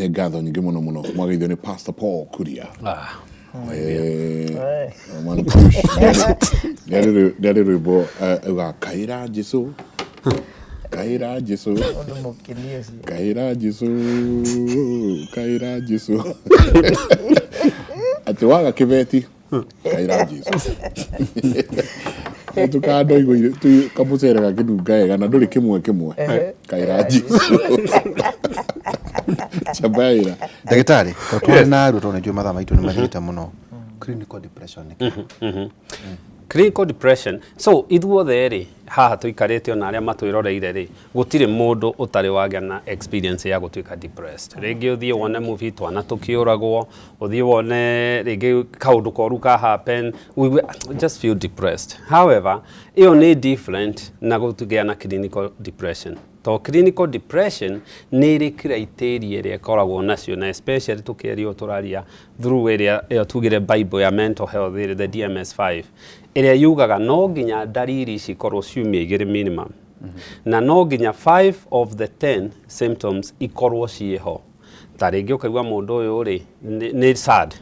Nĩ ngatho nyingĩ mũno mũno. Mwageithio nĩ Pastor Paul Kuria. Ah. Man Kush. Nĩ arĩ rwĩmbo augaga kaĩra Jesu. Kaĩra Jesu. Ũndũ mũkenie ũcio. Kaĩra Jesu. Kaĩra Jesu. Atĩ waga kĩbeti kaĩra Jesu. Tũkando igũire kamũcere gakĩnunga wega na ndũrĩ kĩmwe kĩmwe. Kaĩra Jesu. Chamba wĩra. Ndagĩtarĩ, to twarĩ na ruo tondũ nĩnjũĩ mathaa maitũ nĩ mathirĩte mũno. Clinical depression nĩ kĩĩ? Clinical depression, so ithuothe rĩ haha tũikarĩte ona arĩa matwĩroreire rĩ, gũtirĩ mũndũ ũtarĩ wagĩa na experience ya gũtuĩka depressed. Rĩngĩ ũthiĩ wone movie twana tũkĩũragwo, ũthiĩ wone rĩngĩ kaũndũ koru ka happen, ũigue just feel depressed. However, ĩyo nĩ different na gũtũgĩa na clinical depression. To clinical depression nĩ ĩrĩ criteria ĩrĩa ĩkoragwo nacio, na especially tũkĩaria ũũ tũraria through ĩrĩa ĩyo tugire bible ya mental health ĩrĩ the DMS5, ĩrĩa yugaga no nginya ndariri ici ikorwo ciumia 2 minimum, na no nginya 5 of the 10 symptoms ikorwo ciĩho. Ta rĩngĩ ũkaigua mũndũ ũyũ rĩ nĩ sad,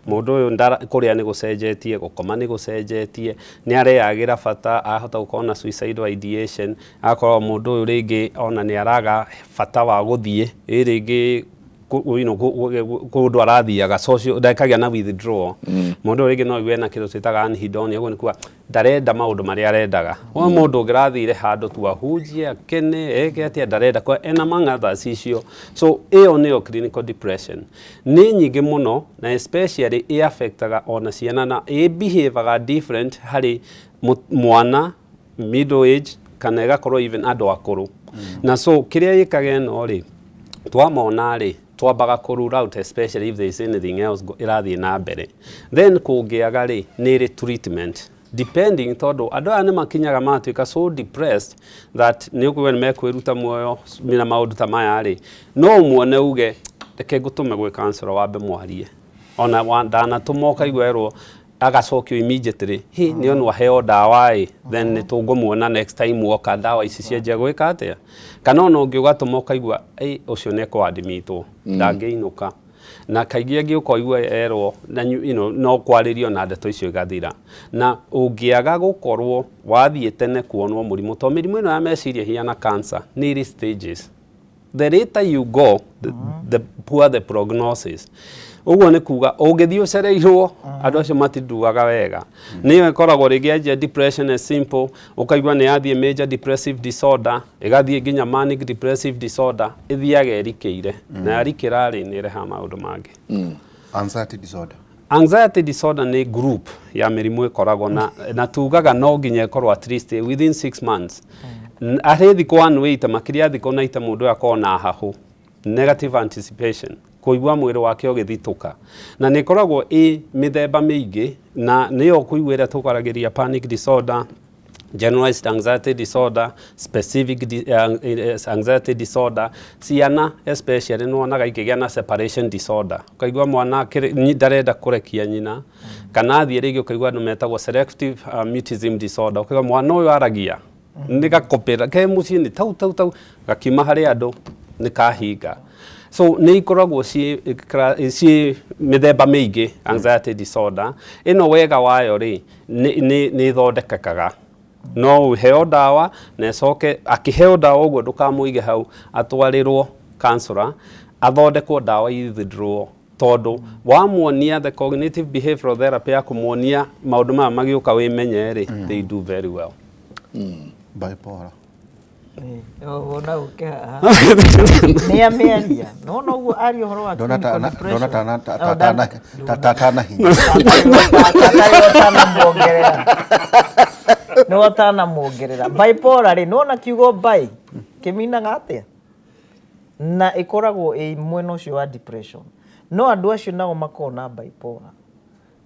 mũndũ ũyũ kũrĩa nĩ gũcenjetie, gũkoma nĩ gũcenjetie, nĩ areyagĩra bata, ahota gũkorwo na suicidal ideation, agakorwo mũndũ ũyũ rĩngĩ ona nĩ araga bata wa gũthiĩ, ĩ rĩngĩ kũndũ arathiaga social, ndakagĩa na withdrawal. Mũndũ ũyũ rĩngĩ no aigue ena kĩndũ twĩtaga anhedonia, ũguo nĩ kuga ndarenda maũndũ marĩa arendaga. Ũyũ mũndũ ũngĩrathire handũ tu ahunjie, akene, eke atĩa, ndarenda kwa ena mang'atha icio. So ĩyo nĩyo clinical depression. Nĩ nyingĩ mũno na especially ĩ affectaga ona ciana na ĩ behavior different harĩ mwana middle age kana ĩgakorwo even andũ akũrũ. Na so kĩrĩa ĩkaga ĩno rĩ, twamona rĩ, twambaga kũ rule out especially if there is anything else ĩrathiĩ na mbere. Then kũngĩaga rĩ, nĩ ĩrĩ treatment depending, tondũ andũ aya nĩ makinyaga magatuĩka so depressed that nĩ ũkũigua nĩ mekwĩruta muoyo na maũndũ ta maya rĩ, no ũmuone uge reke ngũtũme gwĩ counselor wambe mwarie. Ona ndanatũma ũkaigua erwo agacokio immediately, hi nĩ onwo aheo ndawa ĩ, then nĩ tũngũmuona next time woka ndawa ici cianjia gwĩka atĩa. Kana ona ũngĩ ũgatũma ũkaigua ĩ ũcio nĩ ekũ-admitwo, ndangĩinũka. Na kaingĩ angĩ ũkaigua erwo na no kwarĩrio na ndeto icio igathira. Na ũngĩaga gũkorwo wathiĩ tene kuonwo mũrimũ, tondũ mĩrimũ ĩno ya meciria ĩhiana cancer, nĩ ĩrĩ stages. The later you go, the poor the prognosis. Ũguo nĩ kuga ũngĩthiĩ ũcereirwo, andũ acio matinduaga wega. Nĩyo ĩkoragwo rĩngĩ yanjia depression as simple, ũkaigua nĩ yathiĩ major depressive disorder, ĩgathiĩ nginya manic depressive disorder, ĩthiaga ĩrikĩire. Na yarikĩra rĩ, nĩ ĩrehaga maũndũ mangĩ. Anxiety disorder. Anxiety disorder nĩ group ya mĩrimũ ĩkoragwo na tugaga no nginya ĩkorwo at least within 6 months. Harĩ thikũ 180, makĩria thikũ 90 mũndũ ũyũ akorwo na hahũ, negative anticipation, kũigua mwĩrĩ wake ũgĩthitũka. Na nĩ ĩkoragwo ĩ mĩthemba mĩingĩ, na nĩyo kũigua ĩrĩa tũkwaragĩria panic disorder, generalized anxiety disorder, specific anxiety disorder. Ciana especially nĩ wonaga ikĩgĩa na separation disorder. Ũkaigua mwana ndarenda kũrekia nyina, kana athiĩ rĩngĩ ũkaigua andũ metagwo selective mutism disorder. Ũkaigua mwana ũyũ aragia nĩ gakopera ke mũciĩ nĩ tau tau tau, gakiuma harĩ andũ nĩ kahinga. So nĩ ikoragwo ciĩ mĩthemba mĩingĩ anxiety disorder. Ĩno wega wayo rĩ, nĩ ĩthondekekaga. No ũheo ndawa na ĩcoke akĩheo ndawa ũguo ndũkamũige hau, atwarĩrwo counselor athondekwo ndawa i withdraw, tondũ wamuonia the cognitive behavioral therapy ya kũmuonia maũndũ maya magĩũka wĩmenye rĩ, they do very well. Bipolar. Wona ũke haha nĩ amĩaria nona ũguo aria ũhoro wa Ndona clinical depression. Ndona Oh, tana hinya. Ũtanamuongerera nĩ ũtanamuongerera bipolar rĩ, nĩwona kiugo bi kĩminaga atĩa, na ĩkoragwo ĩ mwena ũcio wa depression. No andũ acio nao makoragwo na bipolar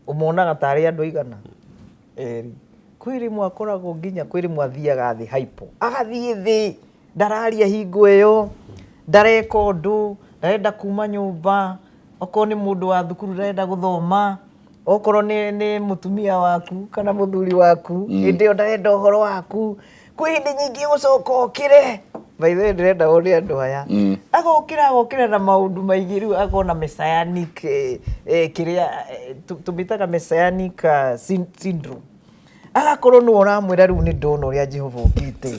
ũmonaga tarĩ andũ aigana erĩ. Kwĩ rĩmwe akoragwo nginya kwĩ rĩmwe athiaga thĩ hypo, agathiĩ thĩ, ndararia hingo ĩyo, ndareka ũndũ, ndarenda kuma nyũmba, okorwo nĩ mũndũ wa thukuru ndarenda gũthoma, okorwo nĩ mũtumia waku kana mũthuri waku, hĩndĩ ĩyo ndarenda ũhoro waku. Kwĩ hĩndĩ nyingĩ ũgũcoka ũkĩre. By the way, ndĩrenda ũrĩa andũ aya agokĩra agokĩra na maũndũ maingĩ, rĩu akona messianic kĩrĩa tũmĩtaga messianic syndrome. Agakorwo nĩwe ũramwĩra rĩu nĩ ndona ũrĩa Jehova okĩte,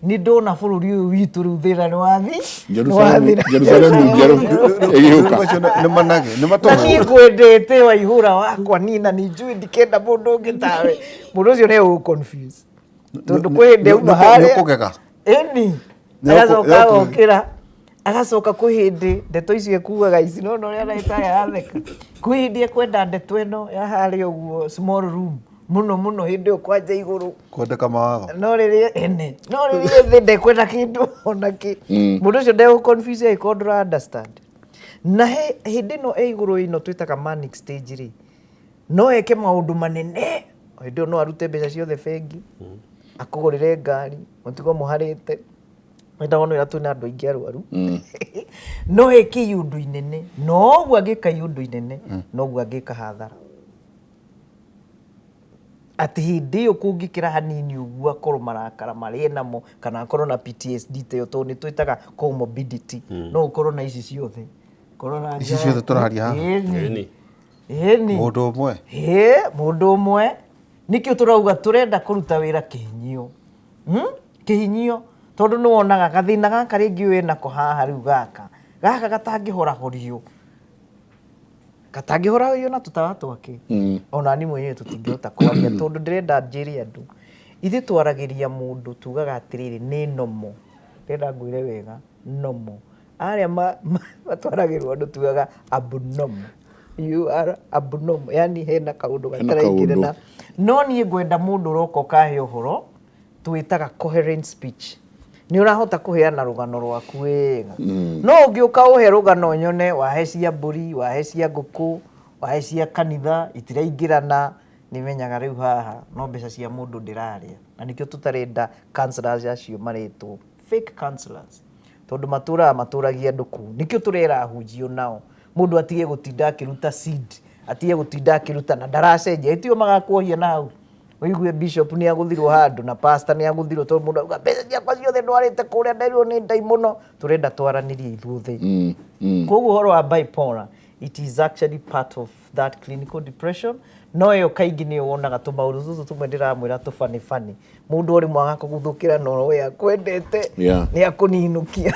nĩ ndona bũrũri ũyũ witũ rĩu thĩna nĩ wathi Jerusalemu Jerusalemu njerũ ĩgĩũka. Macio nĩ manage nĩ Na matũhũ. niĩ ngwendete waihũra wakwa niĩ, na nĩ njũĩ ndikenda mũndũ ũngĩ tawe. Mũndũ ũcio nĩ ũgũ-confuse tondũ kwĩ hĩndĩ auma harĩa. Nĩ ũkũgega. Ĩni. Agacoka agokĩra, agacoka kwĩ hĩndĩ ndeto icio ekugaga ici no ũrĩa ndagĩtarĩ aratheka, kwĩ hĩndĩ ekwenda ndeto ĩno ya harĩa ũguo small room mũno mũno, hĩndĩ ĩyo kwanja igũrũ. Kwendeka mawatho. No rĩrĩa ene no rĩrĩa thĩ ndekwenda kĩndũ ona kĩ. Mũndũ ũcio ndegũ confuse angĩkorwo ndũra understand. Na he hĩndĩ ĩno ĩ igũrũ ĩno twĩtaga manic stage rĩ, no eke maũndũ manene. Hĩndĩ ĩyo no arute mbeca ciothe bengi akũgũrĩre ngari mũtigo mũharĩte wendagwo nĩ wĩra. Twĩna andũ aingĩ arwaru, no eke iũndũ inene, noguo angĩka iũndũ inene noguo angĩka hathara, atĩ hĩndĩ ĩyo kũngĩkĩra hanini ũguo akorwo marakara marĩa namo kana akorwo na PTSD ta ĩyo, tondũ nĩ twĩtaga comorbidity, no ũkorwo na ici ciothe. Korwo na Ici ciothe tũraria haha? Ĩni. Ĩni. Ĩni. Mũndũ ũmwe. Ĩ, mũndũ ũmwe. Nĩkĩo tũrauga tũrenda kũruta wĩra kĩhinyio, Kĩhinyio, tondũ nĩ wonaga gathĩna gaka rĩngĩ wĩ nako haha rĩu gaka gatangĩhorahorio, gatangĩhorahorio na tũtawa twake. Ona ni mwenyewe tũtingĩhota kwaria tondũ ndĩrenda njĩre andũ ithuĩ twaragĩria mũndũ tugaga atĩrĩrĩ nĩ normal. Ndĩrenda ngwĩre wega, normal. Arĩa matwaragĩrwo andũ tugaga abnormal, you are abnormal, yani hena kaũndũ Hena gataraingĩrana. kaũndũ. No niĩ ngwenda mũndũ ũroka ũkahe ũhoro twĩtaga coherent speech, nĩ ũrahota kũheana rũgano rwaku wega. No ũngĩũka ũhe rũgano nyone wahe cia mbũri, wahe cia ngũkũ, wahe cia kanitha, itiraingĩrana, nĩ menyaga rĩu haha no mbeca cia mũndũ ndĩrarĩa. Na nĩkĩo tũtarenda counselors acio maretwo fake counselors, tondũ matũraga matũragia andũ kũu. Nĩkĩo tũrera ahunjio nao mũndũ atige gũtinda akĩruta seed, atige gũtinda akĩruta na ndaracenjia ĩtio magakuohia na hau ũigue bishop nĩ agũthirwo handũ na pastor nĩ agũthirwo tondũ mũndũ auga mbeca ciakwa ciothe ndwarĩte kũrĩa nderirwo nĩ ndaimono. Tũrenda twaranĩrie ithuothe. Koguo ũhoro wa bipolar, it is actually part of that clinical depression. No ĩyo kaingĩ nĩyo wonaga tũmaũndũ tũtũ tũmwe ndĩramwĩra tũbani bani, mũndũ o rĩmwe agakũguthũkĩra no we akwendete, nĩ akũninũkia,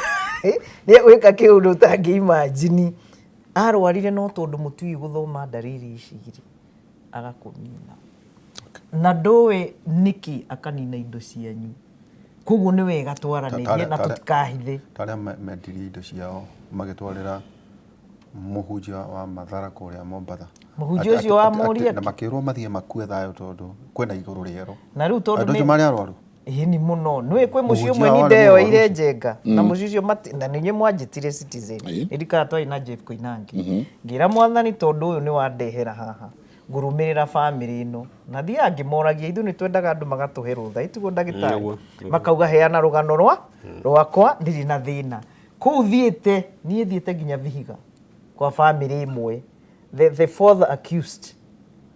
nĩ egwĩka kĩũndũ ũtangĩ imagine arwarire, no tondũ mũtiũĩ gũthoma ndariri ici rĩ, agakũnina na ndũĩ nĩkĩ akanina indo cianyu. Koguo nĩ wega twaranĩrie na tũtikahithe. Tarĩa mendirie indo ciao magĩtwarĩra mũhunjia wa Mathara kũrĩa Mombatha. Mũhunjia ũcio wa Mũriaki? Na makĩrwo mathiĩ makue thayũ tondũ kwĩna igũrũ rĩerũ. Na rĩu tondũ Andũ acio marĩ arwaru. Ĩni mũno, nĩũĩ kwĩ mũciĩ Mũhunjia ũmwe ni warĩ ndeyoeire mũrwaru. njenga na mũciĩ ũcio na nĩ inyuĩ mwanjĩtire Citizen. Nĩ ndikana twarĩ na Jeff Koinange, ngĩra Mwathani tondũ ũyũ nĩ wandehera haha ngũrũmĩrĩra bamĩrĩ ĩno na thiaga ngĩmoragia. Ithuĩ nĩ twendaga andũ magatũhe rũtha, ĩtiguo ndagĩtarĩ? Nĩguo. Makauga heana rũgano rwakwa, ndirĩ na thĩna kũu thiĩte. Niĩ thiĩte nginya Vihiga kwa bamĩrĩ ĩmwe, the fourth accused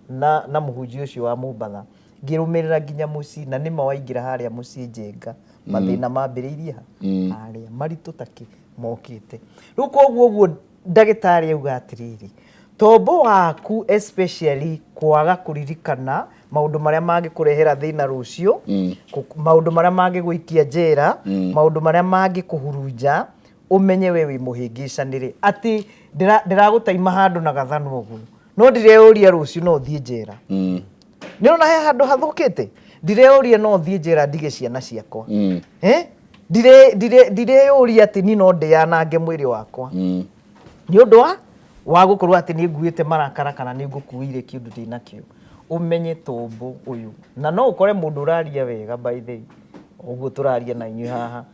na mũhunjia ũcio wa Mombatha, ngĩrũmĩrĩra nginya mũciĩ na nĩma waingĩra harĩa mũciĩ njenga mathĩna mambĩrĩirie ha harĩa maritũ takĩ mokĩte rĩu. Koguo ũguo ndagĩtarĩ auga atĩrĩrĩ, tombo waku especially kwaga kũririkana maũndũ marĩa mangĩkũrehera thĩna rũciũ, maũndũ marĩa mangĩgũikia njera, maũndũ marĩa mangĩkũhurunja, ũmenye we wĩ mũhĩngĩcanĩre atĩ ndĩragũtaima handũ na gathano ũguo, no ndĩreyũria rũciũ no thiĩ njera. Nĩ ũrona he handũ hathũkĩte, ndireũria no thiĩ njera ndige ciana ciakwa. Eh? Ndireyũria atĩ ni no ndĩyanange mwĩrĩ wakwa nĩ ũndũ wa gũkorwo atĩ nĩ nguĩte marakara kana nĩ ngũkuĩire kĩndũ ndĩ nakĩo. Ũmenye tombo ũyũ, na no ũkore mũndũ ũraria wega, by the way ũguo tũraria na inyuĩ haha,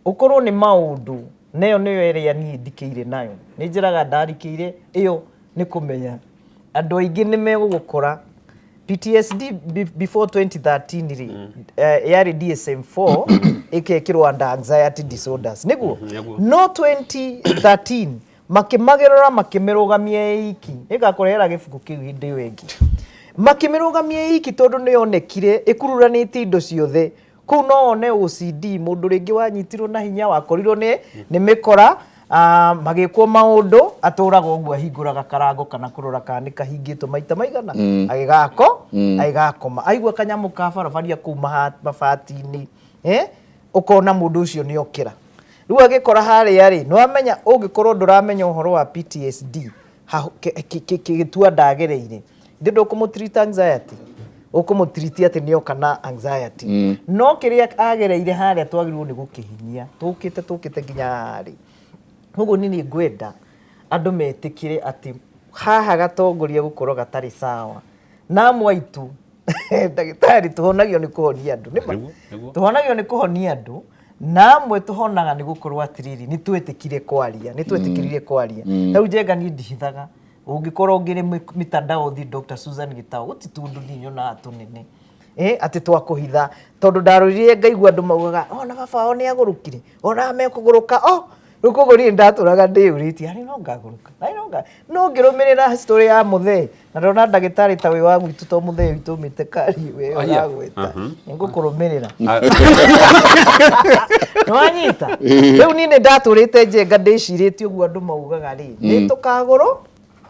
ũkorwo nĩ maũndũ nayo nĩyo ĩrĩa niĩ ndikĩire nayo, nĩ njĩraga ndarikĩire ĩyo nĩ kũmenya andũ aingĩ nĩ megũgũkora. PTSD before 2013 rĩ, yarĩ DSM-4 ĩkekĩrwo under anxiety disorders, nĩguo? Nĩguo. No 2013 makĩmagĩrora makĩmĩrũgamia ĩiki, nĩngakũrehera gĩbuku kĩu hĩndĩ ĩyo ĩngĩ, makĩmĩrũgamia ĩiki tondũ nĩ yonekire ĩkururanĩtie indo ciothe. Kũu no one OCD, mũndũ rĩngĩ wanyitirwo na hinya, wakorirwo nĩ mĩkora, magĩkwo maũndũ, atũraga ũguo ahingũraga karango kana kũrora kana nĩ kahingĩtwo maita maigana, agĩgakoma, aigua kanyamũ ka barabaria kũu mabati-inĩ, ũkona mũndũ ũcio nĩ okĩra. Rĩu agĩkora harĩa rĩ, nĩ wamenya ũngĩkorwo ndũramenya ũhoro wa PTSD, gĩtua ndagereire, ithe ndũkũmũtreat anxiety, ũkũmũtreat atĩ nĩoka na anxiety. No kĩrĩa agereire harĩa twagĩrĩirwo nĩ gũkĩhinyia, tũkĩte nginya harĩ. Koguo niĩ nĩ ngwenda andũ metĩkĩre atĩ haha gatongoria gũkorwo gatarĩ sawa. Na amwe aitũ ndagĩtarĩ tũhonagio nĩ kũhonia andũ, nĩ ma? Nĩguo. Tũhonagio nĩ kũhonia andũ, na amwe tũhonaga nĩ gũkorwo atĩrĩrĩ, nĩ twetĩkire kwaria, nĩ twetĩkĩrire kwaria. Rĩu Njenga niĩ ndihithaga, ũngĩkorwo ũngĩrĩ mitandao ũthiĩ Dr. Susan Gitau, gũtirĩ tũndũ niĩ nyonaga tũnene. Atĩ twakũhitha, tondũ ndarorire ngaigua andũ maugaga, ona baba wao nĩ agũrũkire, ona mekũgũrũka, oh, rĩu koguo niĩ ndatũraga ndĩyũrĩtie, harĩ no ngagũrũka, harĩ no nga-, no ngĩrũmĩrĩra story ya mũthee, na ndona ndagĩtarĩ ta wĩ wa gwitũ, to mũthee witũ umĩte Kari, we Aya. ũragwĩta. Nĩngũkũrũmĩrĩra. Nĩwanyita? Rĩu niĩ nĩ ndatũrĩte Njenga ndĩcirĩtie ũguo andũ maugaga rĩ, nĩ tũkagũrũ,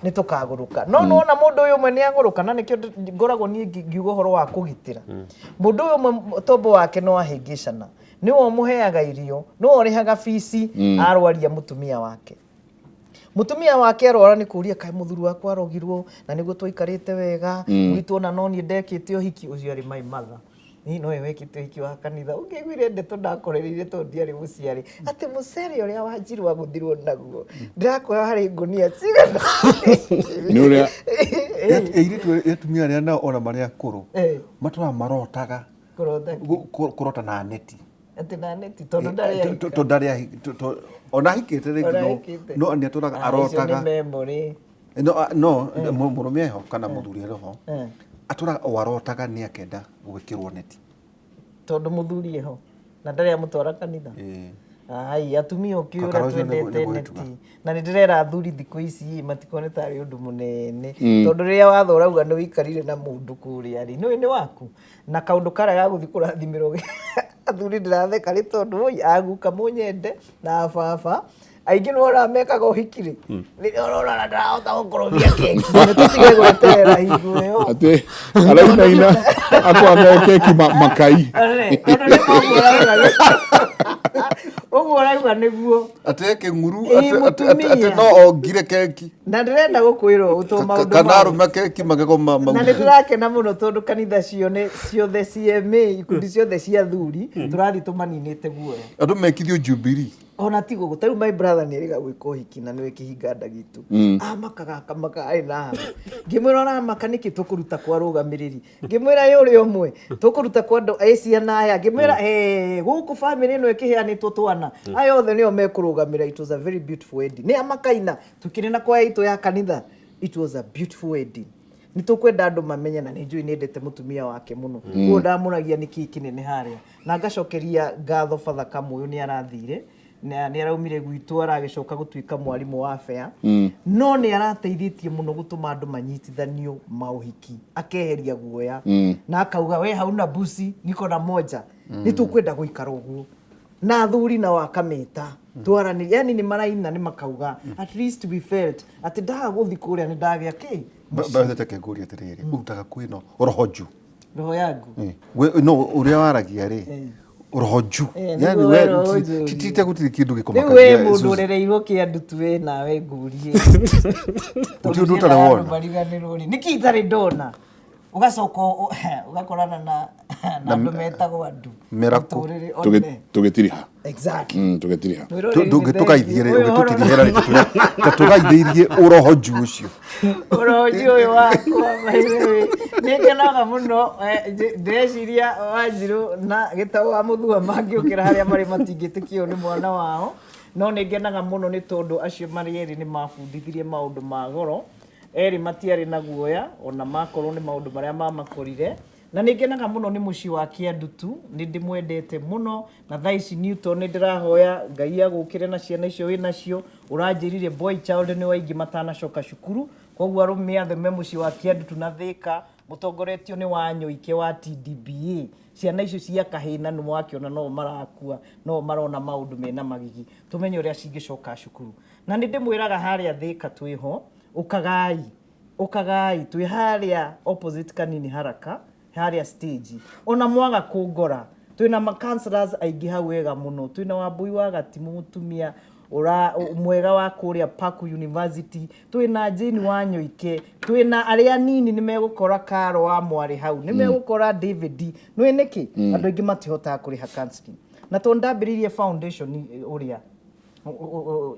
nĩ tũkagũrũka. No nĩwona mũndũ ũyũ ũmwe nĩ agũrũka, na nĩkĩo ngoragwo niĩ ngiuga ũhoro wa kũgitĩra. Mũndũ ũyũ ũmwe tombo wake no ahĩngĩcana, nĩwe ũmũheaga irio, nĩwe ũrĩhaga bici, arwaria mũtumia wake. Mũtumia wake arwara nĩ kũria kaĩ mũthuri wakwa arogirwo, na nĩguo twaikarĩte wega, gwitũ ona no niĩ ndekĩte ũhiki, ũcio arĩ my mother. Niĩ nowe wekĩte ũhiki wa kanitha, ũngĩaiguire ndeto ndakorereire tondũ ndiarĩ mũciari, atĩ mũcere ũrĩa Wanjiru agũthirwo naguo, ndĩrakwĩra harĩ ngũnia cigana. Nĩ ũrĩa Airĩtu atumia arĩa nao ona marĩ akũrũ matũraga marotaga Kũrota kĩ? Kũrota na neti. Atĩ na neti, tondũ ndarĩ ahika. Tondũ ndarĩ ahika, ona ahikĩte rĩngĩ Ona no ahikĩte. no nĩ atũraga Ah, icio nĩ arotaga. memory. No, no, mũrũme eho kana mũthuri eho, atũraga o arotaga nĩ akenda gwĩkĩrwo neti. Tondũ mũthuri eho na ndarĩ amũtwara kanitha. Ai, atumia ũkĩũra Kakara ũcio twendete nĩ neti. gwĩtuga. Na nĩ ndĩrera athuri thikũ ici matikone tarĩ ũndũ mũnene. Tondũ rĩrĩa watho ũrauga nĩ ũikarire na mũndũ kũrĩa rĩ, nĩũĩ nĩ waku. Na kaũndũ karĩa ga gũthiĩ kũrathimĩrwo athuri ndĩratheka nĩ tondũ oi aguka mũnyende na baba aingĩ nĩ wonaga mekaga ũhiki rĩ, rĩrĩa ũrona ndarahota gũkũrũmia keki, nĩ tũtige gweterera hingo ĩyo. Atĩ arainaina akwagaga keki makai. Tondũ nĩ ũguo ũrauga ũguo ũrauga nĩguo. Atĩ kĩng'uru, Ĩĩ, atĩ mũtumia. no ongire keki. Na ndĩrenda gũkwĩra ũũ tondũ maũndũ Kana mau. arũme keki magego Na nĩ ndĩrakena mũno tondũ kanitha cione ciothe CMA, ikundi ciothe cia athuri, tũrathiĩ tũmaninĩte guoya. Andũ mekithio Jubilee. Ona ti gũkũ, ta rĩu my brother nĩ erĩga gwĩka ũhiki na nĩwe kĩhinga nda gitũ. Amakaga akamaka arĩ na haha. Ngĩmwĩra ũramaka nĩkĩ tũkũruta kwa arũgamĩrĩri. Ngĩmwĩra ĩ ũrĩa ũmwe, tũkũruta kwa andũ ĩ ciana aya. Ngĩmwĩra gũkũ famĩlĩ ĩno ĩkĩheanĩtwo twana. Aya othe nĩo mekũrũgamĩra. It was a very beautiful wedding. Nĩ amakaina, tũkĩrĩ na kwaya itũ ya kanitha. It was a beautiful wedding. Nĩ tũkwenda andũ mamenye na nĩ njũĩ nĩ endete mũtumia wake mũno. Koguo ndamũragia nĩkĩ kĩnene harĩa. Na ngacokeria ngatho Father Kamũyũ nĩ arathire, na nĩ araumire gwitũ aragĩcoka gũtuĩka mwarimũ wa bea. No nĩ arateithĩtie mũno gũtũma andũ manyitithanio maũhiki, akeheria guoya. Na akauga we hauna busi niko na moja. Nĩ tũkwenda gũikara ũguo. Na athuri nao akameta twaranĩria, yani nĩ maraina nĩ makauga at least we felt atĩ ndaga gũthiĩ kũrĩa nĩ ndagĩa kĩ. Bathete ngũrie atĩrĩrĩ, ũrutaga kwĩno roho juu. Roho yangu. No ũrĩa waragia rĩ, roho juu. Nĩguo Yani we we roho juu. ti ta gũtirĩ kĩndũ Rĩu we gĩkũmakagia. mũndũ ũrereirwo kĩandu tu we nawe ngũrie. Gũtirĩ ũndũ ũtarĩ wona. Mariganĩrwo rĩ, nĩkĩ itarĩ ndona? Ũgacoka ũgakorana na andũ metagwo andũ. Mĩrakũ. Mũtũrĩre one. Tũgĩtiriha. Exactly. Tũgĩtiriha. Mwĩroreri nĩ Ndũngĩtũgaithie rĩ, thengiũ. Ũyũ ũngĩtũtirihĩra rĩ, ta tũgaithĩirie ũroho juu ũcio. Ũroho ũyũ wakwa, by the way. Nĩ ngenaga mũno, ndĩreciria Wanjirũ na Gĩtaũ wa Mũthua mangĩũkĩra harĩa marĩ matingĩtĩkio nĩ mwana wao. No nĩ ngenaga mũno nĩ tondũ acio marĩ erĩ nĩ mabundithirie maũndũ ma goro. Erĩ matiarĩ na guoya, ona makorwo nĩ maũndũ marĩa mamakorire. Na nĩ ngenaga mũno nĩ mũciĩ wa Kĩandutu, nĩ ndĩmwendete mũno. Na thaa ici Newton nĩ ndĩrahoya Ngai agũkĩre na ciana icio wĩ nacio. Ũranjĩrire boy child nĩ waingĩ matanacoka cukuru. Koguo arũme othe me mũciĩ wa Kĩandutu na Thĩka, mũtongoretio nĩ Wanyũike wa TDBA. Ciana icio cia kahĩĩ na nĩ wakĩona no marakua, no marona maũndũ mena magigi, tũmenye ũrĩa cingĩcoka cukuru. Na nĩ ndĩmwĩraga harĩa Thĩka twĩho, ũkagai ũkagai, twĩ harĩa opposite Kanini Haraka, harĩa stage. Ona mwaga kũngora, twĩna ma counselors aingĩ hau wega mũno. Twĩna Wambui wa Gatimu, mũtumia ũra mwega wa kũrĩa Paku University, twĩna Jane wa Nyoike, twĩna arĩa nini nĩ megũkora Karo wa Mwarĩ hau, nĩ megũkora David. Nĩ nĩkĩ andũ aingĩ matihotaga kũrĩha counseling? Na tondũ ndambĩrĩirie foundation ũrĩa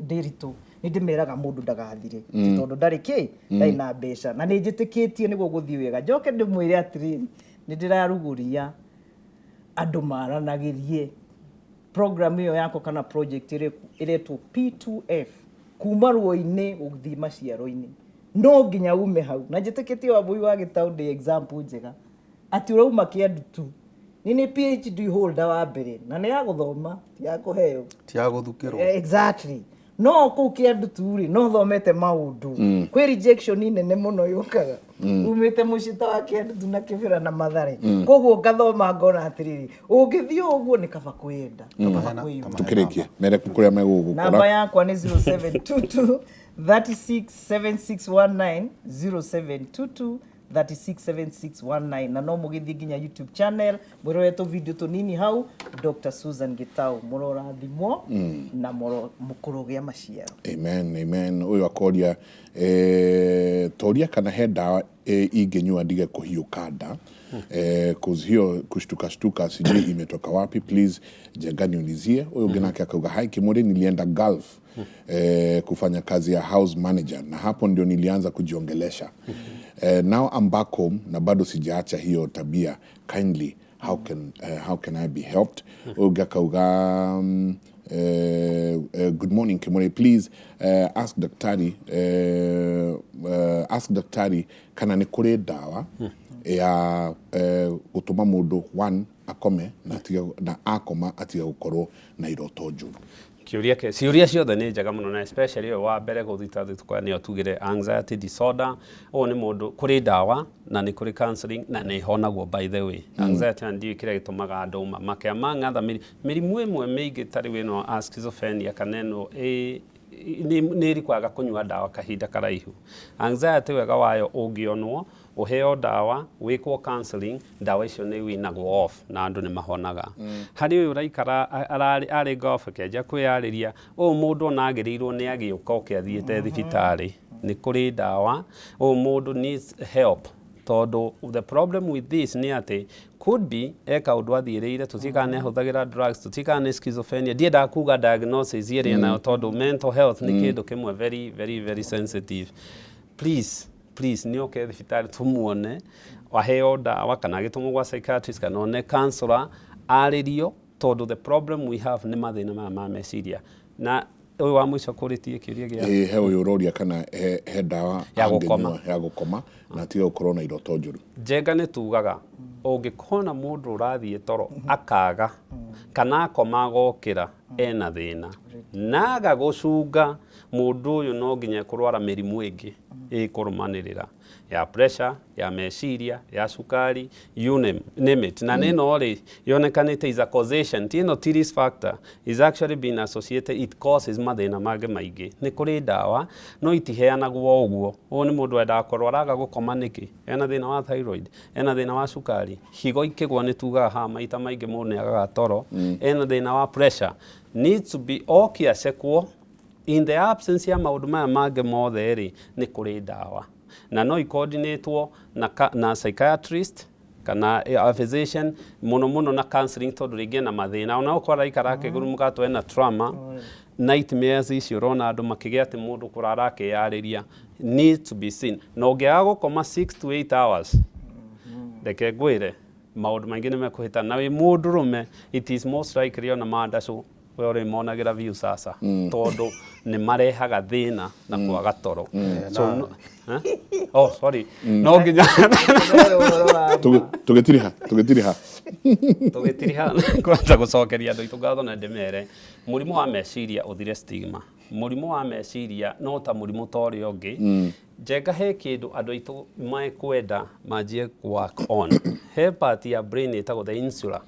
ndĩritũ, nĩ ndĩmeraga mũndũ ndagathire ti tondũ ndarĩ kĩ, ndarĩ na mbeca, na nĩ njĩtĩkĩtie nĩguo gũthiĩ wega. Njoke ndĩmwĩre atĩrĩrĩ, nĩ ndĩrarugũria andũ maranagĩrie program ĩyo yakwa kana project ĩretwo P2F, kuma ruo-inĩ gũthiĩ maciaro-inĩ. No nginya ume hau, na njĩtĩkĩtie Wambui wa Gĩtaũ ndĩ example njega atĩ ũrauma kĩandu tu. Nĩ PhD holder wa mbere, na nĩ ya gũthoma, ti ya kũheo. Ti ya gũthukĩrwo. Exactly. No kũu kĩandu tu rĩ, no thomete maũndũ, kwĩ rejection nene mũno yũkaga umĩte mũciĩ ta wa Kĩandutu na Kĩbĩra na Mathare. Koguo ngathoma ngona atĩrĩrĩ, ũngĩthiĩ ũguo nĩ kaba kwĩyenda, kaba kwĩyuma. Tukĩrĩkie, mere kũrĩa megũgũkora. Namba yakwa nĩ 0722 367619, 0722 367619. Na no mũgĩthiĩ nginya YouTube channel mwĩrore tũ video tũnini hau, Dr. Susan Gitau. Mũrorathimwo na mũkũrũgĩa maciaro. Amen, amen. Ũyũ akoria, toria kana he ndawa ingĩnyua ndige kũhiũka nda, cause hiyo kushtuka shtuka sijui imetoka wapi. Please Njenga niulizie. Ũyũ ũngĩ nake akauga, "Hi Kimuri, nilienda Gulf kufanya kazi ya house manager na hapo ndio nilianza kujiongelesha. Now I'm back home na bado sijaacha hiyo tabia. Kindly how can I be helped?" Ũyũ ũngĩ akauga, "Good morning Kimuri, please ask daktari kana nĩ kũrĩ ndawa ya gũtũma mũndũ one akome na atige, na akoma atige gũkorwo na iroto njũru." Kĩũria kĩ ciũria ciothe nĩ njega mũno, na especially ũyũ wa mbere gũthitathitũka nĩyo tugire anxiety disorder. Ũyũ nĩ mũndũ kũrĩ ndawa na nĩ kũrĩ counseling na nĩ ĩhonagwo. By the way, anxiety na ndiũĩ kĩrĩa gĩtũmaga andũ mamake. Among other mĩrimũ ĩmwe mĩingĩ ta rĩu ĩno a schizophrenia kana ĩno nĩ ĩrikwaga kũnyua ndawa kahinda karaihu. Anxiety wega wayo, ũngĩonwo ũheo ndawa, wĩkwo counseling, ndawa icio nĩ winagwo off na andũ nĩ mahonaga. Harĩ ũyũ ũraikara ararĩ arĩ golf akĩanjia kwĩyarĩria, ũyũ mũndũ ona agĩrĩirwo nĩ agĩũka oke athiĩte thibitarĩ, nĩ kũrĩ ndawa. Ũyũ mũndũ needs help, tondũ the problem with this nĩ atĩ could be eka ũndũ athiĩrĩire, tũtiĩ nĩ ahũthagĩra drugs, tũtiĩ nĩ schizophrenia. Ndiendaga kuga diagnosis ĩrĩa nayo, tondũ mental health nĩ kĩndũ kĩmwe very very very sensitive. Please, please, nĩ oke thibitarĩ tũmuone, aheo ndawa kana agĩtũmwo gwa psychiatrist kana one counselor arĩrio, tondũ the problem we have nĩ mathĩna maya ma meciria. Na ũyũ wa mũico kũrĩtie kĩũria gĩa Ĩ, he ũyũ ũroria kana he ndawa ya gũkoma. Angĩnyua ya gũkoma na atige gũkorwo na iroto njũru. Njenga nĩ tugaga ũngĩkona mũndũ ũrathiĩ toro akaga kana akoma agokĩra ena thĩna naga gũcunga, mũndũ ũyũ no nginya kũrwara mĩrimũ ĩngĩ ĩkũrũmanĩrĩra ya pressure, ya meciria, ya cukari, you name it. Na nĩno rĩ yonekanĩte is a causation, ti ĩno ti risk factor, is actually been associated, it causes mathĩna mangĩ maingĩ. Nĩ kũrĩ ndawa no itiheanagwo ũguo. Ũyũ nĩ mũndũ wendaga kũrwara aga gũkoma nĩkĩ? Ena thĩna wa thyroid, ena thĩna wa cukari, higo ikĩgwa, nĩ tugaga haha maita maingĩ mũndũ nĩ agaga toro, ena thĩna wa pressure, needs to be oke acekwo. In the absence ya maũndũ maya mangĩ mothe rĩ, nĩ kũrĩ ndawa na no icoordinatwo na psychiatrist kana a physician, mũno mũno na counseling, tondũ rĩngĩ ena mathĩna ona okorwo araikara akĩgurumũka atĩ ena trauma, nightmares icio ũrona andũ makĩgĩa atĩ mũndũ kũrara akĩyarĩria needs to be seen. Na ũngĩaga gũkoma 6 to 8 hours, reke ngwĩre maũndũ maingĩ nĩ mekũhĩtana. Na wĩ mũndũrũme, it is most likely ona mandacũ we ũrĩmonagĩra view sasa, tondũ nĩ marehaga thĩna na kwaga toro. So no, eh? Oh sorry, no nginya Ũhoro wa Tũgĩtiriha, tũgĩtiriha. Tũgĩtiriha, kwanza gũcokeria andũ aitũ ngatho na ndĩmere mũrimũ wa meciria ũthire stigma. Mũrimũ wa meciria no ta mũrimũ ta ũrĩa ũngĩ. Njenga he kĩndũ andũ aitũ mekwenda manjie work on. He part ya brain ĩtagwo the insula.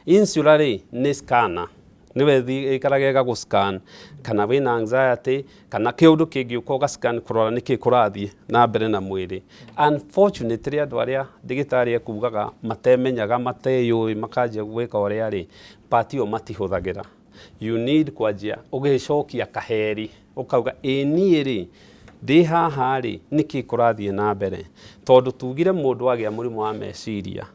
Insula rĩ nĩ scanner, nĩwe ĩikaraga ĩgagũ scan kana wĩna anxiety kana kĩũndũ kĩngĩũka, ũga scan kũrora nĩkĩ kũrathiĩ na mbere na mwĩrĩ. Unfortunately, andũ arĩa ndagĩtarĩ ekugaga matemenyaga, mateyũĩ, makanjia gwĩka ũrĩa rĩ, part ĩyo matihũthagĩra. You need kwanjia ũgĩcokia kaheri, ũkauga, ĩ niĩ rĩ ndĩ haha rĩ, nĩkĩ kũrathiĩ na mbere? Tondũ tugire mũndũ agĩa mũrimũ wa meciria,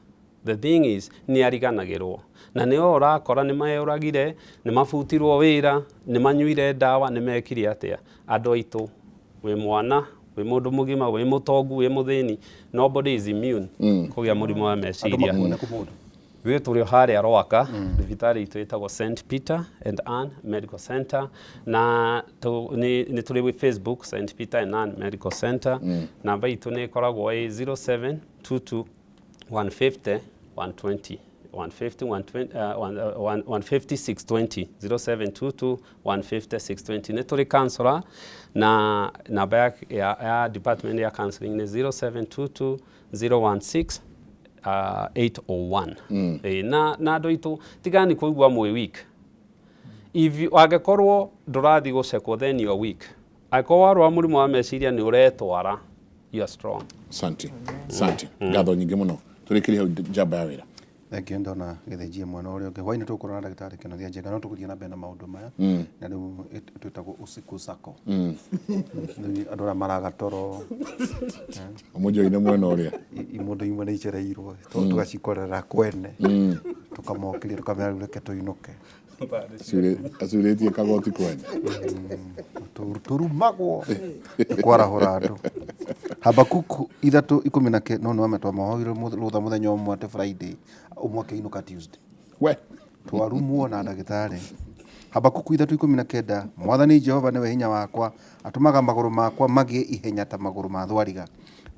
the thing is nĩ ariganagĩrwo, na nĩo ũrakora nĩ meũragire, nĩ mabutirwo wĩra, nĩ manyuire ndawa, nĩ mekire atĩa. Andũ aitũ, wĩ mwana, wĩ mũndũ mũgima, wĩ mũtongu, wĩ mũthĩni, nobody is immune kũgĩa mũrimũ wa Andũ meciria. makuone kũ mũndũ? Ithuĩ tũrĩ o harĩa Rwaka, thibitarĩ itũ ĩtagwo St Peter and Ann Medical Center, na nĩ tũrĩ gwĩ Facebook, St Peter and Ann Medical Center. Namba itũ nĩ ĩkoragwo ĩ 0722 150 120 150 120, 150 620, 0722 150 620. Nĩ tũrĩ counselor, na namba ya department ya counseling nĩ 0722 016 801. Na andũ aitũ, tigani kũigua mwĩ weak. If you, angĩkorwo ndũrathiĩ gũcekwo, then you are weak. Angĩkorwo warwara mũrimũ wa meciria nĩ ũretwara, you are strong. Asante, asante, ngatho nyingĩ mũno. Tũrĩkĩrie hau njamba ya wĩra. Thengiũ. Ndona gĩthĩnjie mwena ũrĩa ũngĩ hwainĩ tũgũkorwo na ndagĩtarĩ Kĩnothia Njenga, no tũgũthiĩ na mbere na maũndũ maya, na rĩu twĩtagwo usiku sako. Rĩu andũ arĩa maraga toro, Mũnjoine mwena ũrĩa. Imondo imwe nĩ icereirwo, tũgacikorera kwene, tũkamokĩria, tũkamera rĩu reke tũinũke. Acurĩtie kagoti kwene. Tũrumagwo nĩ kwarahũra andũ. Habakuku 3:19. No nĩ wametwa mahoire rũtha mũthenya ũmwe atĩ Friday, ũmwe akĩinũka Tuesday. We. Twarumwo na ndagĩtarĩ. Habakuku 3:19: Mwathani Jehova nĩwe hinya wakwa, atũmaga magũrũ makwa magĩe ihenya ta magũrũ ma thwariga,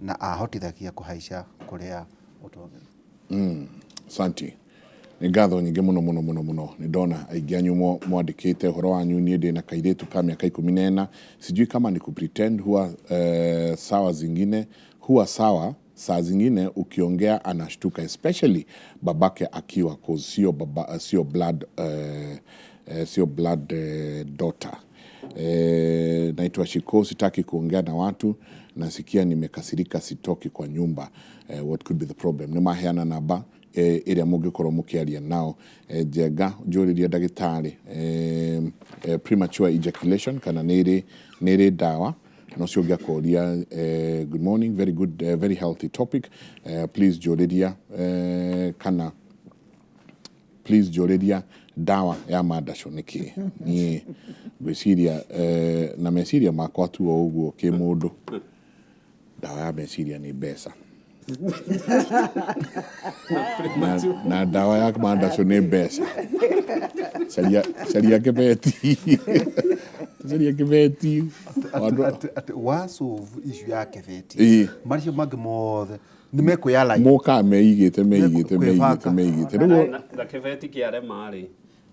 na ahotithagia kũhaica kũrĩa ũtũũgĩru. Asante, nĩ ngatho nyingĩ mũno mũno mũno mũno. Nĩ ndona aingĩ anyu mwandĩkĩte ũhoro wanyu. Niĩ ndĩ na kairĩtu ka mĩaka 14, sijui kama ni kupretend. Huwa sawa zingine, huwa sawa saa zingine ukiongea anashtuka, especially babake akiwa, 'cause sio baba, sio blood, sio blood daughter. Naitwa Shiko, sitaki kuongea na watu, nasikia nimekasirika, sitoki kwa nyumba. What could be the problem? Nĩ maheana namba ĩrĩa mũngĩkorwo mũkĩaria nao. Njenga, njũrĩrie ndagĩtarĩ, premature ejaculation kana nĩ ĩrĩ ndawa? Na ũcio ũngĩ akoria, good morning, very good, very healthy topic. Please njũrĩria, kana please njũrĩria ndawa ya mandaco nĩ kĩ. Niĩ ngwĩciria, na meciria makwa tu o ũguo kĩmũndũ, ndawa ya meciria nĩ mbeca, na ndawa ya mandaco nĩ mbeca. Caria, caria kĩbeti, caria kĩbeti. Atĩ wa solve issue ya kĩbeti, macio mangĩ mothe nĩ mekwĩyara. Mokaga meigĩte, meigĩte, meigĩte. Kwĩbanga. Meigĩte rĩu. Na kĩbeti kĩarema rĩ,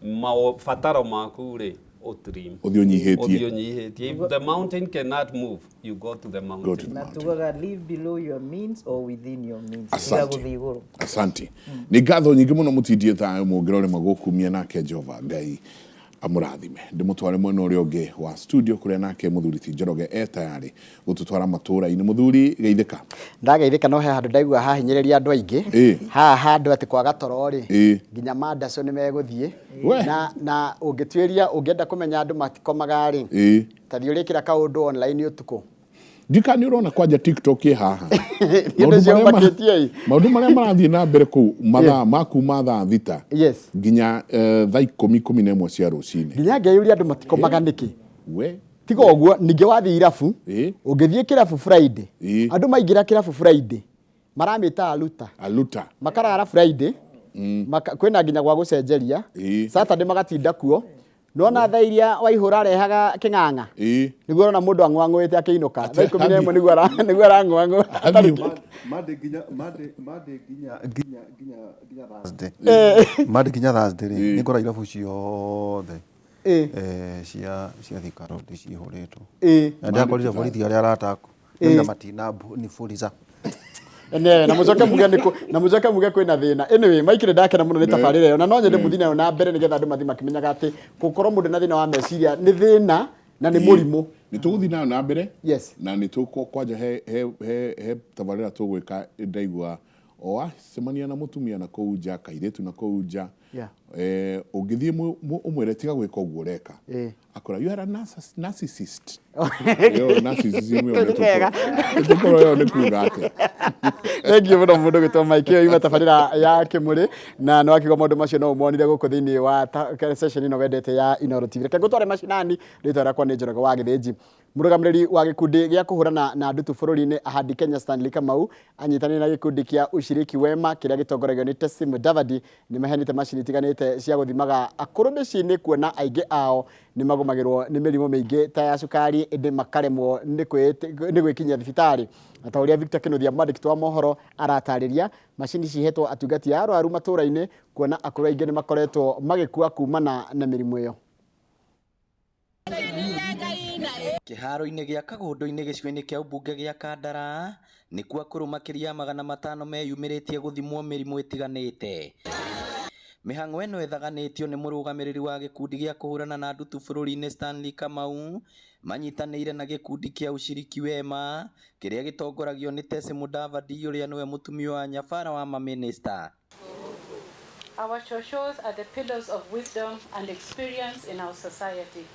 mabataro maku rĩ, ũtrim. Ũthiĩ ũnyihĩtie. Ũthiĩ ũnyihĩtie. If the mountain cannot move, you go to the mountain. Go to the Na mountain. tugaga live below your means or within your means. Tiga Asante. gũthiĩ igũrũ. Asante, nĩ ngatho nyingĩ mũno. Mũtindie thayũ, mũngĩrorema gũkumia nake Jehova Ngai amũrathime. Ndĩmũtware mwena ũrĩa ũngĩ wa studio, kũrĩa nake mũthuri ti Njoroge e tayarĩ gũtũtwara matũũra-inĩ. Mũthuri, geithĩka. Ndageithĩka, no he handũ ndaigua hahinyĩrĩria andũ aingĩ. Haha handũ atĩ kwaga toro rĩ, nginya mandaco nĩ megũthiĩ. We. Na ũngĩtuĩria, ũngĩenda kũmenya andũ matikomaga rĩ, ta thiĩ ũrĩkĩra kaũndũ online ũtukũ. Ndika nĩ ũrona kwanja TikTok ĩ haha. Nĩ ũndũ ũcio ũmakĩtie ĩ. Maũndũ marĩa marathiĩ na mbere kũu mathaa ma kuma thaa 6 nginya thaa 10, 11 cia rũcinĩ. Nginya ngeyũria andũ matikomaga nĩkĩ. We. Tiga ũguo, ningĩ wathiĩ irabu, ũngĩthiĩ kĩrabu Friday, andũ maingĩra kĩrabu Friday maramĩta aluta. Aluta. Makarara Friday, kwĩna nginya gwa gũcenjeria. Saturday magatinda kuo. Nona thaa iria Waihũra arehaga kĩng'ang'a, nĩguo ũrona mũndũ ang'ũang'ũĩte akĩinũka thaa 11, nĩguo arang'ũang'ũa. Monday nginya Monday Monday nginya nginya nginya nginya Thursday, Monday nginya Thursday rĩ, nĩ ngora irabu ciothe. Cia Thika Road cihũrĩtwo. Na ndĩrakorire borithi arĩa arata aku na matina ni fuliza. Ne, na mucoke muge nĩ na mucoke muge kwĩna thĩna. Anyway, Mike nĩ ndakena mũno nĩ tabarĩra ĩyo na no nyende mũthiĩ nayo na mbere nĩgetha andũ mathiĩ makĩmenyaga atĩ gũkorwo mũndũ na thĩna wa meciria nĩ thĩna na nĩ mũrimũ. Nĩ tũgũthiĩ nayo na mbere. Yes. Na nĩ tũkwanja he he he he tabarĩra tũgwĩka ndaigua o wacemania na mũtumia na kũu nja, kairĩtu na kũu nja, ũngĩthiĩ ũmwĩre tiga gwĩka ũguo ũreka, akora you are a narcissist. Ĩyo narcissism ĩyo nĩ tũkorwo ĩyo nĩ kuga atĩa. Thengiũ mũno mũndũ gwĩtwo Mike, ĩyo ima tabarĩra ya Kĩmũrĩ, na nĩ wakiuga maũndũ macio no ũmonire gũkũ thĩinĩ wa session ĩno wendete ya Inooro TV. Reke ngũtware macinani, rĩtwa rĩakwa nĩ Njoroge wa Gĩthĩnji. Mũrũgamĩrĩri wa gĩkundi gĩa kũhũrana na ndutu bũrũri-inĩ Ahadi Kenya Stanley Kamau anyitanĩire na gĩkundi kĩa Ushiriki Wema kĩrĩa gĩtongoragio nĩ Tessie Mudavadi nĩ maheanĩte macini itiganĩte cia gũthimaga akũrũ mĩciĩ-inĩ kuona aingĩ ao nĩ magũmagĩrwo nĩ mĩrimũ mĩingĩ ta ya cukari ĩndĩ makaremwo nĩ gwĩkinyia thibitarĩ. Na ta ũrĩa Victor Kĩnuthia mwandĩki wa mohoro aratarĩria, macini cihetwo atungati a arwaru matũũra-inĩ kuona akũrũ aingĩ nĩ makoretwo magĩkua kumana na mĩrimũ ĩyo. Kĩharo-inĩ gĩa Kagũndũ-inĩ gĩcigo-inĩ kĩa ũmbunge gĩa Kandara nĩkuo akũrũ makĩria ya 500 meyumĩrĩtie gũthimwo mĩrimũ ĩtiganĩte. Mĩhang'o ĩno ĩthaganĩtio nĩ mũrũgamĩrĩri wa gĩkundi gĩa kũhũrana na ndutu bũrũri-inĩ Stanley Kamau manyitanĩire na gĩkundi kĩa Ushiriki Wema kĩrĩa gĩtongoragio nĩ Tessie Mudavadi ũrĩa nĩwe mũtumia wa nyabara wa mamĩnĩsta. Our shoshos are the pillars of wisdom and experience in our society,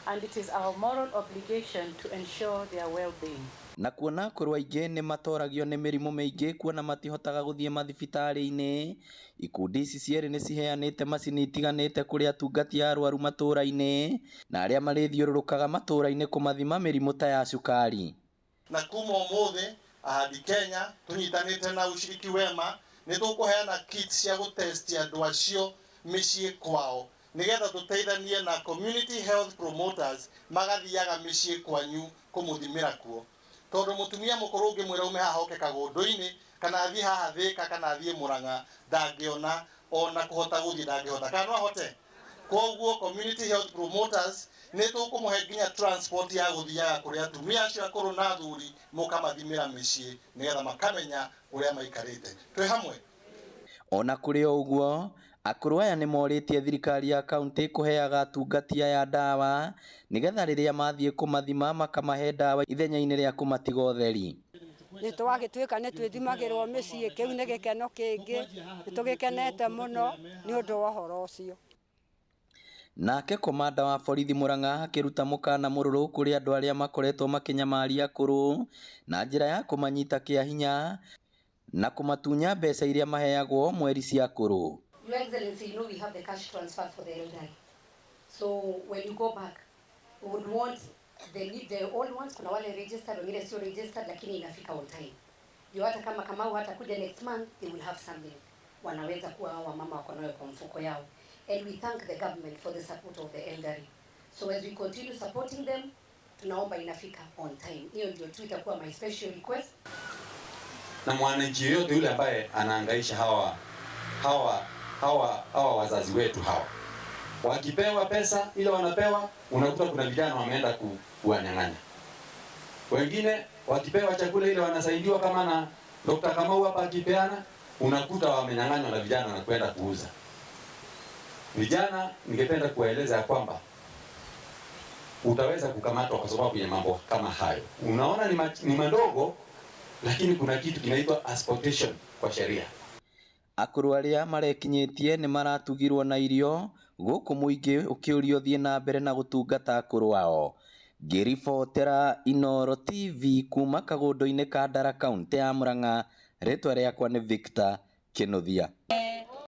and it is our moral obligation to ensure their well-being. Na kuona akũrũ aingĩ nĩ matoragio nĩ mĩrimũ mĩingĩ kuona matihotaga gũthiĩ mathibitarĩ-inĩ, ikundi ici cierĩ nĩ ciheanĩte macini itiganĩte kũrĩ atungati a arwaru matũũra-inĩ na arĩa marĩthiũrũrũkaga matũũra-inĩ kũmathima mĩrimũ ta ya cukari. Na kuma ũmũthĩ Ahadi Kenya tũnyitanĩte na Ushiriki Wema nĩ tũkũheana kit cia gũtesti andũ acio mĩciĩ kwao nĩgetha tũteithanie na community health promoters magathiaga mĩciĩ kwanyu kũmũthimĩra kuo tondũ mũtumia mũkũrũ ũngĩmwĩra ume haha oke Kagũndũ-inĩ kana athiĩ haha Thĩka kana athiĩ Mũrang'a ndangĩona ona kũhota gũthiĩ ndangĩhota kana no ahote. Koguo community health promoters nĩ tũkũmũhe nginya transport ya gũthiaga kũrĩ atumia acio akũrũ na athuri mũkamathimĩra mĩciĩ nĩgetha makamenya ũrĩa maikarĩte. Twĩ hamwe. Ona kũrĩ o ũguo, akũrũ aya nĩ morĩtie thirikari ya kaunti kũheaga atungati aya ndawa nĩgetha rĩrĩa mathiĩ kũmathima makamahe ndawa ithenya-inĩ rĩa kũmatiga ũtheri. Nĩ twagĩtuĩka nĩ twĩthimagĩrwo mĩciĩ, kĩu nĩ gĩkeno kĩngĩ, nĩ tũgĩkenete mũno nĩ ũndũ wa ũhoro ũcio. Nake komanda wa borithi Murang'a akĩruta mũkana mũrũrũ kũrĩ andũ arĩa makoretwo makĩnyamaria akũrũ na njĩra ya kũmanyita kĩa hinya na kũmatunya mbeca iria maheagwo mweri cia akũrũ. Your Excellency, you know we have the cash transfer for the elderly. So when you go back, we would want the old ones, kuna wale registered, wengine sio registered, lakini inafika on time. Ndio hata kama Kamau hatakuja next month, they will have something. Wanaweza kuwa hao wamama wako nayo kwa mfuko yao. And we thank the government for the support of the elderly. So as we continue supporting them, tunaomba inafika on time. Hiyo ndio tu itakuwa my special request. Na mwananchi yote yule ambaye anahangaisha hawa wazazi wetu hawa, wakipewa pesa ile wanapewa, unakuta kuna vijana wameenda kuwanyang'anya. Wengine wakipewa chakula ile wanasaidiwa kama na Dr. Kamau hapa akipeana, unakuta wamenyang'anywa na vijana na kwenda kuuza. Vijana ningependa kuwaeleza kwamba utaweza kukamatwa kwa sababu ya mambo kama hayo. Unaona ni madogo, lakini kuna kitu kinaitwa exploitation kwa sheria. Akũrũ arĩa marekinyĩtie nĩ maratugirwo na irio gũkũ mũingĩ ũkĩũrio thiĩ na mbere na gũtungata akũrũ ao. Ngĩribotera Inooro TV kuma Kagũndũ-inĩ ka Ndara kaunti ya Murang'a, rĩtwa rĩakwa nĩ Victor Kĩnuthia.